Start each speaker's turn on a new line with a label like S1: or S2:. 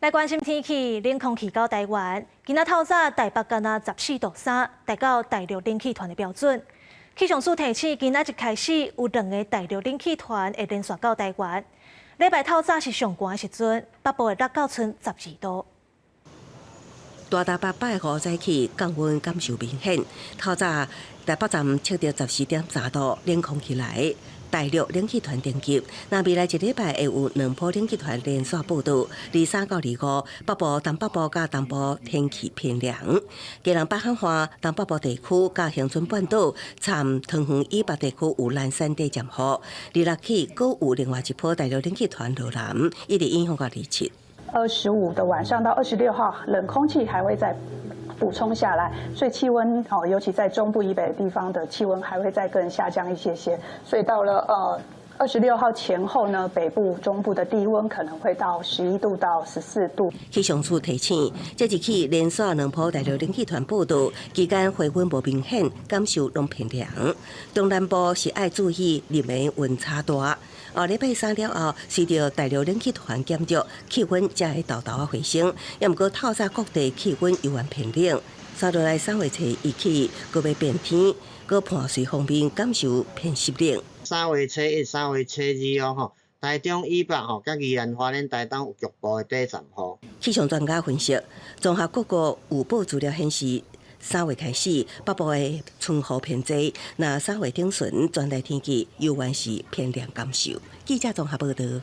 S1: 來關心天氣，冷空氣到台灣，今仔透早台北干焦14.3度，達到大陸冷氣團的標準。氣象署提醒，今仔日開始有兩个大陸冷氣團會連續到台灣。禮拜透早是上寒的時陣，北部會落到賰12度。
S2: 大台北拜五早起降溫感受明顯，透早台北站測著14.3度，冷空氣來，大陸冷氣團登級。若未來一禮拜會有兩波冷氣團連續報到，23到25，北部、東北部佮東部天氣偏涼。基隆北海岸、東北部地區佮恆春半島、參桃園以北地區有南山短暫雨。26起，閣有另外一波大陸冷氣團落南，一直影響到27。
S3: 25的晚上到26號，冷空氣還會再補充下來，所以氣溫哦，尤其在中部以北的地方的氣溫還會再更下降一些些。所以到了26號前後呢，北部、中部的低溫可能會到11度到14度。
S2: 氣象署提醒，這一起連續兩波大陸冷氣團報到，期間回溫無明顯，感受攏偏涼。中南部是愛注意日暝溫差大。後禮拜三了後，隨著大陸冷氣團減弱，氣溫才會沓沓仔回升。也毋過透早各地氣溫猶原偏冷。煞落來3月初一起，閣欲變天，閣伴隨鋒面感受偏濕冷。
S4: 3月初一、3月初二哦，吼，台中以北吼，佮宜蘭花蓮、台東有局部的短暫雨。
S2: 氣象專家分析，綜合各國預報資料顯示，三月開始北部的春雨偏濟，若三月頂旬全台天氣猶原是偏涼感受。記者綜合報道。